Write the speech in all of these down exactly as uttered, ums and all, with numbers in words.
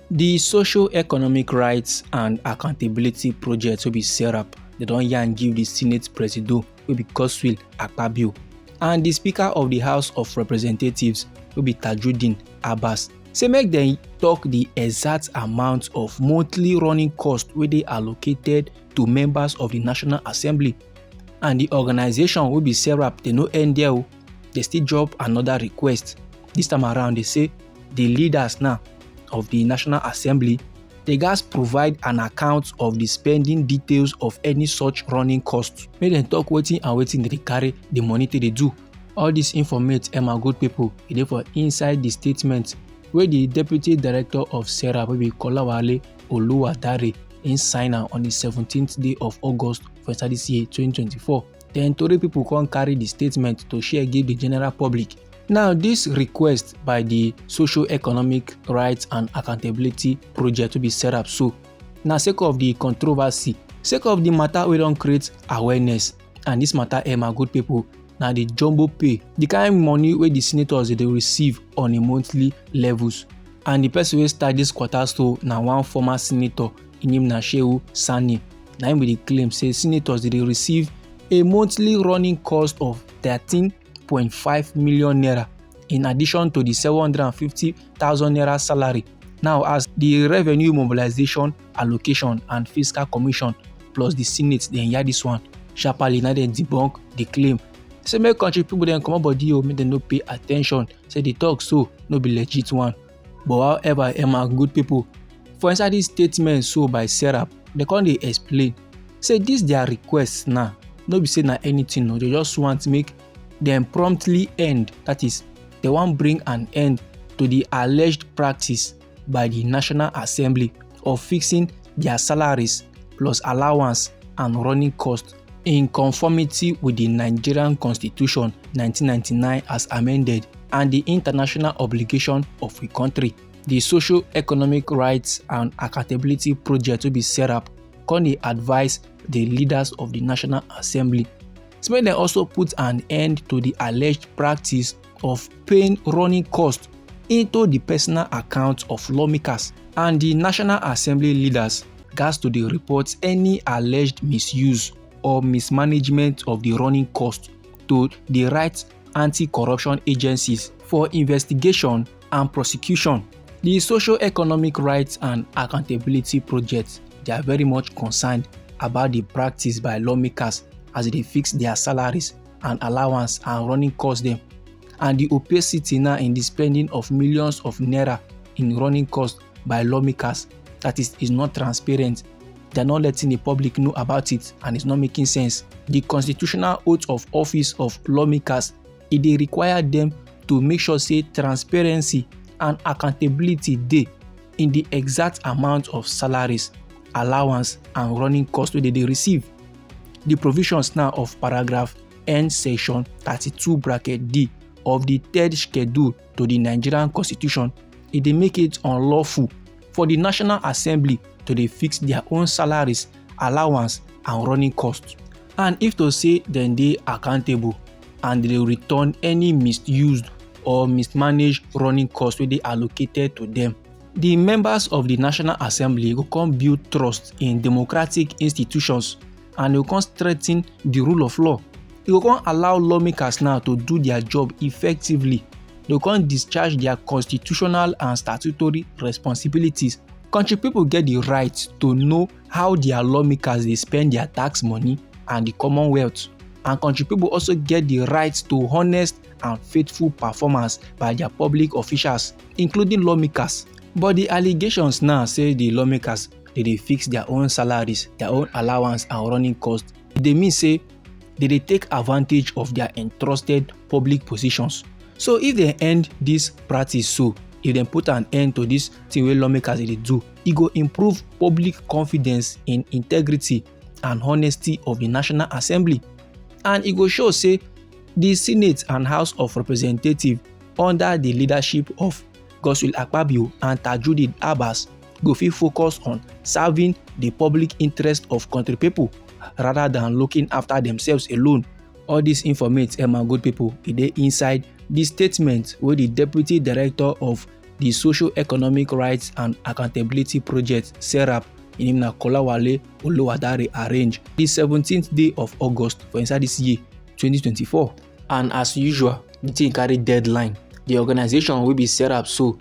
Di Socio-Economic Rights and Accountability Project wey be serap, dem don yarn give di Senate Presido wey be Godswill Akpabio and di Speaker of di House of Representatives wey be Tajudeen Abbas say make dem tok di exact amount of monthly running cost wey dey allocated to members of di National Assembly. And di organisation wey be serap, dem no end there o, dem still drop anoda request. Dis time around, dem say di leaders now of di National Assembly, dem gatz provide an account of di spending details of any such running cost, make dem tok wetin and wetin dem dey carry di money take dey do. All dis informate, eh, my good pipo, e dey for inside di statement wey di Deputy Director of serap wey be Kolawale Oluwadare im sign am on di seventeenth day of August for inside dis year twenty twenty-four. Den tori pipo come carry di statement to share give di general public. Now, dis request by di Socio-Economic Rights and Accountability Project wey be serap so na sake of di controversy, sake of di mata wey don create awareness. And dis mata, eh, my good pipo, na di jumbo pay, di kain money wey di senators dey receive on a monthly levels. And di person wey start dis kwata so na one former senator, im name na Shehu Sani. Na im be di claim say senators dey receive a monthly running cost of thirteen point five million naira in addition to di seven hundred and fifty thousand naira salary. Now, as di Revenue Mobilization, Allocation and Fiscal Commission plus di Senate dem hear dis one, sharparly na dem debunk di claim, say make country pipo dem comot body o, make dem no pay attention, say di tok so no be legit one. But however, eh, my good pipo, for inside dis statement so by serap, dem come dey explain say dis dia request now no be say na anytin o, dem just want make dem promptly end, dat is, dem wan bring an end to di alleged practice by di National Assembly of fixing dia salaries plus allowance and running cost in conformity wit di Nigerian Constitution nineteen ninety-nine as amended and di international obligation of we kontri. Di Socio-Economic Rights and Accountability Project wey be serap come dey advise di leaders of di National Assembly say make dem also put an end to di alleged practice of paying running cost into di personal account of lawmakers, and di National Assembly leaders gatz to dey report any alleged misuse or mismanagement of di running cost to di right anti-corruption agencies for investigation and prosecution. Di Socio-Economic Rights and Accountability Project, they are very much concerned about di practice by lawmakers as dem dey fix dia salaries and allowance and running cost dem, and di opacity now in di spending of millions of naira in running cost by lawmakers, dat is, is not transparent. They are not letting di public know about it and it's not making sense. Di constitutional oath of office of lawmakers, e dey require dem to make sure say transparency and accountability dey in di exact amount of salaries, allowance and running cost wey dem dey receive. Di provisions now of paragraph N section thirty-two bracket D of di third schedule to di Nigerian Constitution, e dey make it unlawful for di National Assembly to dey fix dia own salaries, allowance and running costs. And if to say dem dey accountable and dey return any misused or mismanaged running costs wey dey allocated to dem, di members of di National Assembly go come build trust in democratic institutions and e go come strengthen di rule of law. E go come allow lawmakers now to do dia job effectively. Dem go come discharge dia constitutional and statutory responsibilities. Kontri pipo get di right to know how dia lawmakers dey spend dia tax money and di Commonwealth. And kontri pipo also get di right to honest and faithful performance by dia public officials, including lawmakers. But di allegations now say di lawmakers dey dey fix dia own salaries, dia own allowance and running costs, e dey mean say dey dey take advantage of dia entrusted public positions. So if dem end dis practice so, if dem put an end to dis tin wey lawmakers dey dey do, e go improve public confidence in integrity and honesty of di National Assembly, and e go show say di Senate and House of Representatives under di leadership of Godswill Akpabio and Tajudeen Abbas go fit focus on serving di public interest of kontri pipo rather dan looking afta demsefs alone. All dis informate, eh, my good pipo, e dey inside di statement wey di Deputy Director of the Socio-Economic Rights and Accountability Project, serap, im name na Kolawale Oluwadare, arrange the seventeenth day of August for inside this year, twenty twenty-four. And as usual, the thing carry deadline. The organization wey be serap so,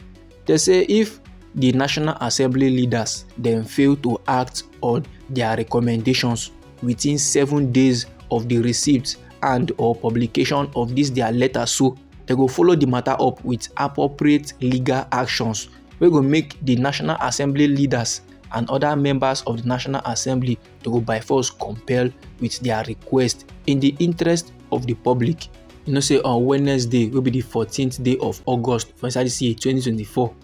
they say if the National Assembly leaders dem fail to act on their recommendations within seven days of the receipt and or publication of this their letter so, they go follow the matter up with appropriate legal actions wey go make the National Assembly leaders and other members of the National Assembly to go by force compel with their request in the interest of the public. You know say on Wednesday, wey be the fourteenth day of August for inside this year, twenty twenty-four,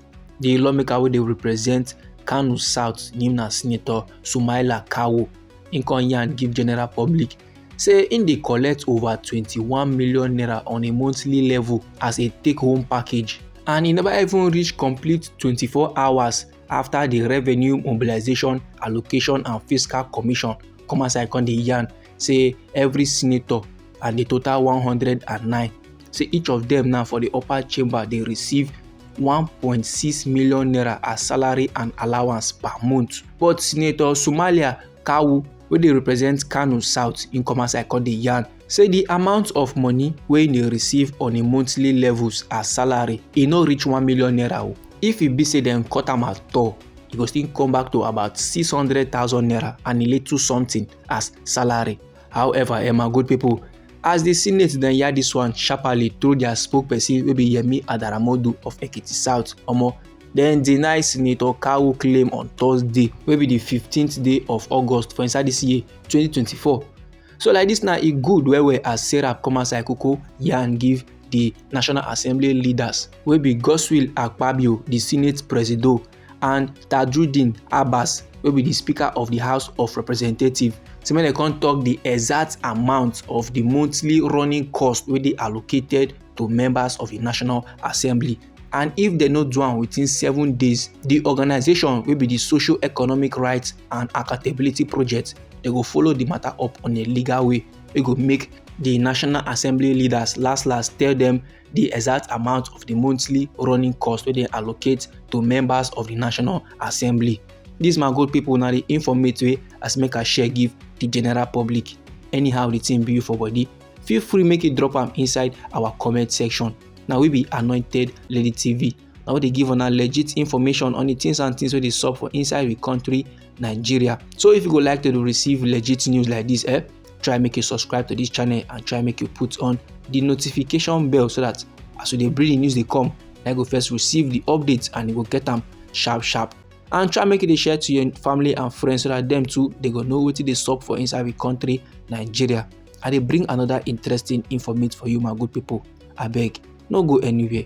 the lawmaker wey dey represent Kano South, name na Senator Sumaila Kawo, im come yarn give general public say im dey collect over twenty-one million naira on a monthly level as a take-home package, and e never even reach complete twenty-four hours after the Revenue Mobilization, Allocation and Fiscal Commission come outside come dey yarn say every senator and the total one hundred and nine, say each of them now for the upper chamber dey receive one point six million naira as salary and allowance per month. But Senator Sumaila Kawu, wey dey represent Kano South, im come outside come dey yarn say the amount of money wey im dey receive on a monthly levels as salary, e no reach one million naira o. If e be say dem cut am at all, e go still come back to about six hundred thousand naira and a little something as salary. However, eh, my good people, as the Senate dem hear this one sharply through their spokesperson wey be Yemi Adaramodu of Ekiti South, omo, dem deny Senator Kawu claim on Thursday, wey be the fifteenth day of August for inside this year, twenty twenty-four. So like this now, e good well well as serap come outside koko yarn give the National Assembly leaders, wey be Godswill Akpabio, the Senate Presido, and Tajudeen Abbas, wey be the Speaker of the House of Representatives, say make dem come talk the exact amount of the monthly running cost wey dey allocated to members of the National Assembly. And if dem no do am within seven days, the organization wey be the Socio-Economic Rights and Accountability Project, dem go follow the matter up on a legal way wey go make the National Assembly leaders last last tell them the exact amount of the monthly running cost wey dem allocate to members of the National Assembly. This, my good people, na the informate way as make I share give the general public. Anyhow the thing be you for body, feel free make you drop am inside our comment section. Now we be Anointed Lady T V. Now we dey give una legit information on the things and things wey dey sup for inside the country, Nigeria. So if you go like to dey receive legit news like this, eh, try make you subscribe to this channel and try make you put on the notification bell so that as we dey bring the news dey come, na you go first receive the updates and you go get am sharp sharp. And try make you dey share to your family and friends so that them too, they go know wetin dey sup for inside the country, Nigeria. I dey bring another interesting informate for you, my good people. Abeg, no go anywhere.